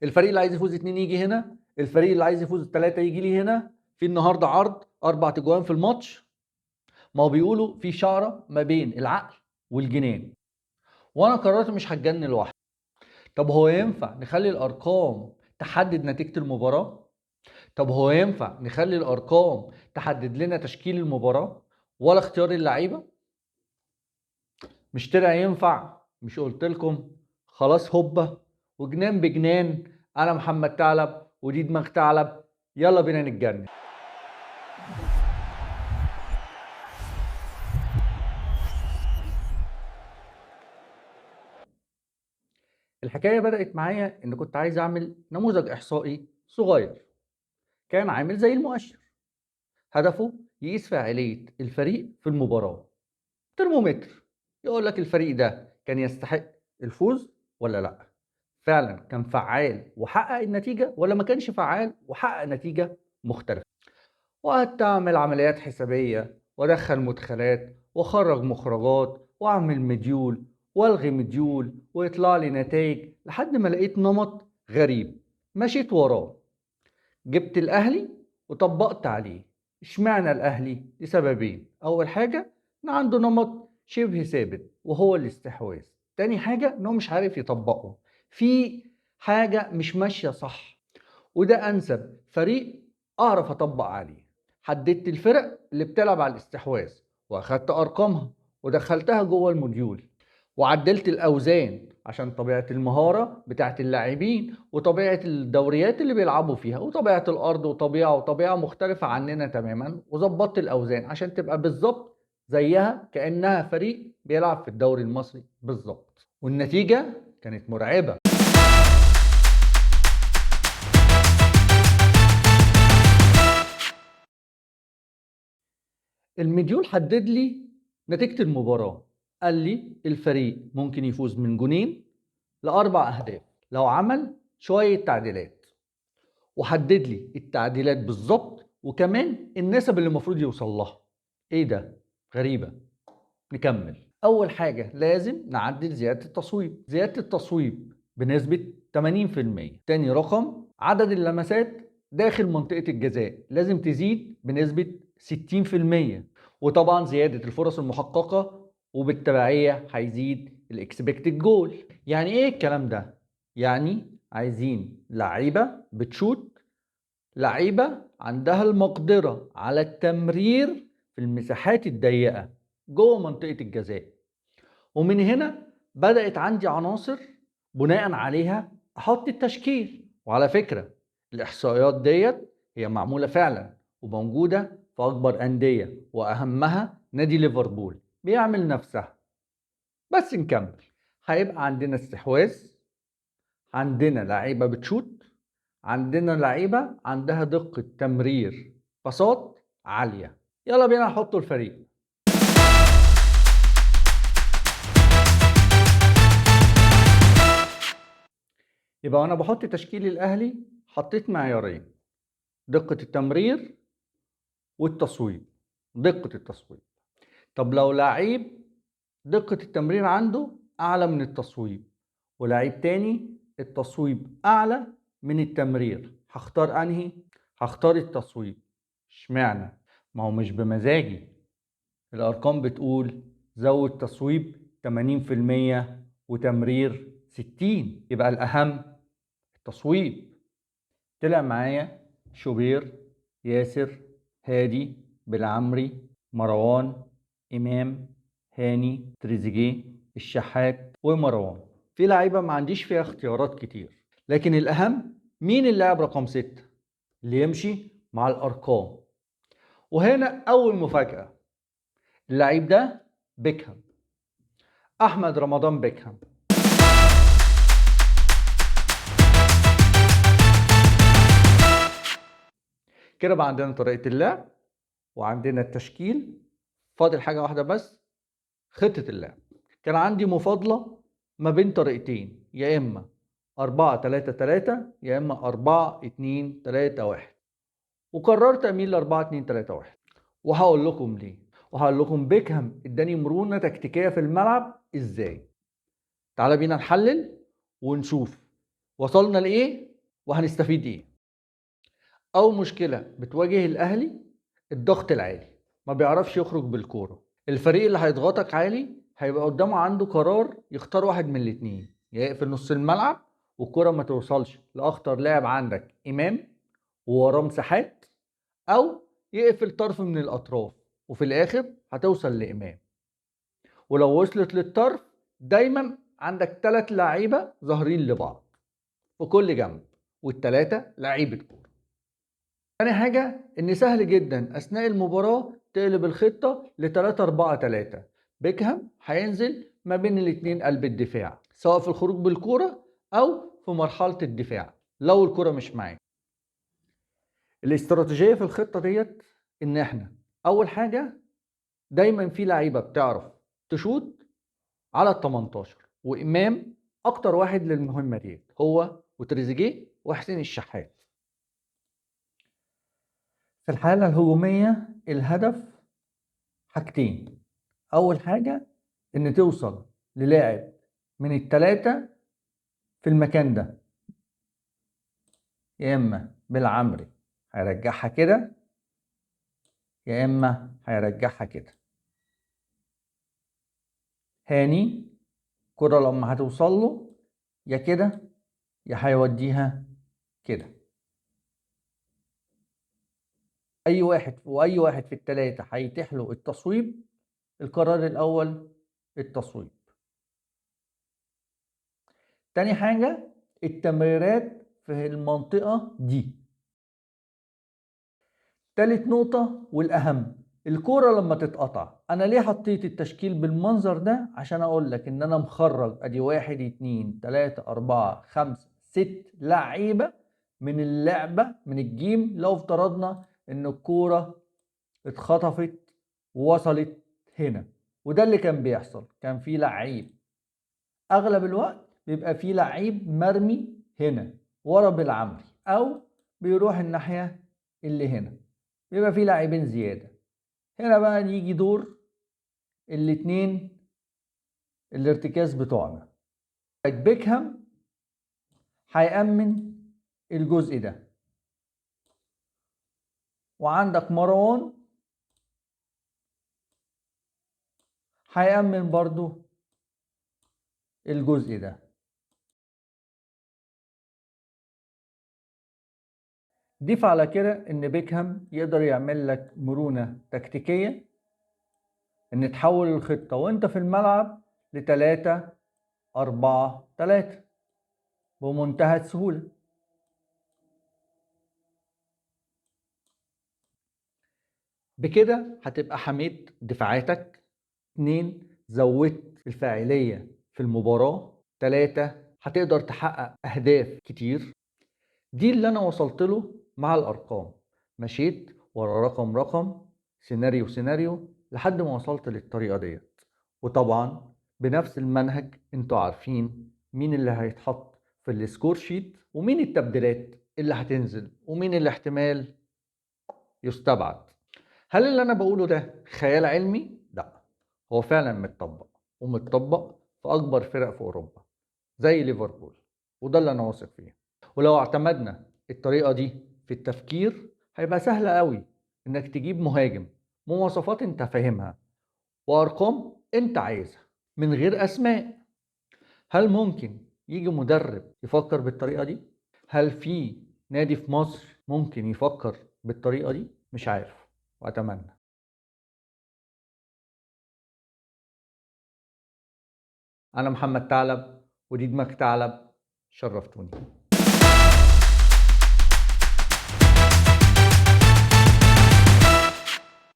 الفريق اللي عايز يفوز 2 يجي هنا، الفريق اللي عايز يفوز 3 يجي لي هنا. في النهارده عرض 4 اجوان في الماتش. ما هو بيقولوا في شعره ما بين العقل والجنان، وانا قررت مش هتجنن لوحدي. طب هو ينفع نخلي الارقام تحدد نتيجة المباراة؟ طب هو ينفع نخلي الارقام تحدد لنا تشكيل المباراة ولا اختيار اللعيبة؟ مش طلع ينفع؟ مش قلت لكم خلاص هوبا وجنان بجنان. انا محمد ثعلب ودي دماغ ثعلب، يلا بينا نتجنن. الحكاية بدات معايا ان كنت عايز اعمل نموذج احصائي صغير كان عامل زي المؤشر، هدفه يقيس فاعلية الفريق في المباراة، ترمومتر يقول لك الفريق ده كان يستحق الفوز ولا لا، فعلا كان فعال وحقق النتيجة ولا ما كانش فعال وحقق نتيجة مختلفة. وقعدت اعمل عمليات حسابيه وادخل مدخلات واخرج مخرجات واعمل module والغي module ويطلع لي نتائج، لحد ما لقيت نمط غريب مشيت وراه. جبت الاهلي وطبقت عليه. اشمعنى الاهلي؟ لسببين. اول حاجة ان عنده نمط شبه ثابت وهو الاستحواذ. تاني حاجة ان هو مش عارف يطبقه، في حاجة مش ماشية صح، وده انسب فريق اعرف اطبق عليه. حددت الفرق اللي بتلعب على الاستحواذ واخدت ارقامها ودخلتها جوه ال module، وعدلت الاوزان عشان طبيعة المهارة بتاعت اللاعبين وطبيعه الدوريات اللي بيلعبوا فيها وطبيعه الارض وطبيعه مختلفة عننا تماما، وظبطت الاوزان عشان تبقى بالظبط زيها كانها فريق بيلعب في الدوري المصري بالظبط. والنتيجة كانت مرعبة. ال module حدد لي نتيجة المباراة، قال لي الفريق ممكن يفوز من جونين ل4 أهداف لو عمل شوية تعديلات، وحدد لي التعديلات بالظبط وكمان النسب اللي المفروض يوصل لها. ايه ده؟ غريبة. نكمل. أول حاجة لازم نعدل زيادة التصويب، زيادة التصويب بنسبة 80%. تاني رقم عدد اللمسات داخل منطقة الجزاء لازم تزيد بنسبة 60%، وطبعا زيادة الفرص المحققة وبالتبعية هيزيد ال expected goal. يعني ايه الكلام ده؟ يعني عايزين لعيبة بتشوت، لعيبة عندها المقدرة على التمرير في المساحات الضيقة جوه منطقة الجزاء. ومن هنا بدأت عندي عناصر بناء عليها احط التشكيل. وعلى فكرة الاحصائيات ديت هي معمولة فعلا وموجودة في اكبر أندية، واهمها نادي ليفربول بيعمل نفسها. بس نكمل. هيبقى عندنا استحواذ، عندنا لعيبة بتشوت، عندنا لعيبة عندها دقه تمرير باصات عالية. يلا بينا نحط الفريق. يبقى وانا بحط تشكيل الاهلي حطيت معيارين: دقه التمرير والتصويب. دقه التصويب. طب لو لعيب دقة التمرير عنده أعلى من التصويب ولعيب تاني التصويب أعلى من التمرير، هختار أنهي؟ هختار التصويب. اشمعنى؟ ما هو مش بمزاجي، الأرقام بتقول زود تصويب 80% وتمرير 60%، يبقى الأهم التصويب. طلع معايا شوبير، ياسر، هادي، بالعمري، مروان، إمام، هاني، تريزيجيه، الشحات، ومروان. في لعيبة ما عنديش فيها اختيارات كتير، لكن الأهم مين اللاعب رقم 6 اللي يمشي مع الأرقام. وهنا أول مفاجأة، اللعيب ده بيكهام، أحمد رمضان بيكهام. كده بقى عندنا طريقة اللعب وعندنا التشكيل، فاضل حاجة واحدة بس، خطة اللعب. كان عندي مفاضلة ما بين طريقتين، يا إما 4-3-3 يا إما 4-2-3-1، وقررت أميل ل 4-2-3-1. وهقول لكم ليه، وهقول لكم بيكهام اداني مرونة تكتيكية في الملعب إزاي. تعالى بينا نحلل ونشوف وصلنا لإيه وهنستفيد ايه. اول مشكلة بتواجه الاهلي الضغط العالي، ما بيعرفش يخرج بالكورة. الفريق اللي هيضغطك عالي هيبقى قدامه عنده قرار يختار واحد من الاتنين، يا يقفل نص الملعب والكرة ما توصلش لأخطر لاعب عندك إمام ووراه مساحات، أو يقفل طرف من الأطراف وفي الآخر هتوصل لإمام. ولو وصلت للطرف دايما عندك 3 لعيبة ظاهرين لبعض في كل جنب، والتلاتة لعيبة كورة. تاني حاجة إن سهل جدا أثناء المباراة تقلب الخطة لتلاتة أربعة تلاتة. بيكهام هينزل ما بين الاتنين قلب الدفاع، سواء في الخروج بالكورة أو في مرحلة الدفاع لو الكورة مش معاك. الاستراتيجية في الخطة ديت إن إحنا أول حاجة دايما في لعيبة بتعرف تشوط على ال18، وإمام أكتر واحد للمهمة ديت، هو وتريزيجيه وحسين الشحات. في الحالة الهجومية الهدف حاجتين، أول حاجة إن توصل للاعب من التلاتة في المكان ده، يا إما بالعمري هيرجعها كده، يا إما هيرجعها كده. هاني كرة لما هتوصل له يا كده يا هيوديها كده. أي واحد وأي واحد في التلاتة هيتيح له التصويب، القرار الأول التصويب. تاني حاجة التمريرات في المنطقة دي. تالت نقطة والأهم، الكورة لما تتقطع. أنا ليه حطيت التشكيل بالمنظر ده؟ عشان أقول لك إن أنا مخرج أدي 1 2 3 4 5 6 لعيبة من اللعبة من الجيم، لو افترضنا إن الكورة اتخطفت ووصلت هنا، وده اللي كان بيحصل. كان في لعيب أغلب الوقت بيبقى في لعيب مرمي هنا ورا بالعمري، أو بيروح الناحية اللي هنا، بيبقى في لاعبين زيادة. هنا بقى يجي دور الاتنين الارتكاز بتوعنا. بيكهام هيأمن الجزء ده، وعندك مروان هيأمن برضو الجزء ده. ضيف على كده ان بيكهام يقدر يعمل لك مرونة تكتيكية، ان تحول الخطة وانت في الملعب لتلاتة أربعة تلاتة بمنتهى السهولة. بكده هتبقى حميت دفاعاتك، 2 زودت الفاعلية في المباراة، 3 هتقدر تحقق أهداف كتير. دي اللي أنا وصلت له مع الأرقام، مشيت ورا رقم رقم، سيناريو سيناريو، لحد ما وصلت للطريقة ديت. وطبعا بنفس المنهج انتوا عارفين مين اللي هيتحط في ال score sheet، ومين التبديلات اللي هتنزل، ومين اللي احتمال يستبعد. هل اللي أنا بقوله ده خيال علمي؟ لا، هو فعلا متطبق، ومتطبق في أكبر فرق في أوروبا زي ليفربول، وده اللي أنا واثق فيه. ولو اعتمدنا الطريقة دي في التفكير هيبقى سهل قوي إنك تجيب مهاجم مواصفات أنت فاهمها وأرقام أنت عايزها من غير أسماء. هل ممكن يجي مدرب يفكر بالطريقة دي؟ هل في نادي في مصر ممكن يفكر بالطريقة دي؟ مش عارف، وأتمنى. أنا محمد ثعلب، ودي دماغ ثعلب. شرفتوني.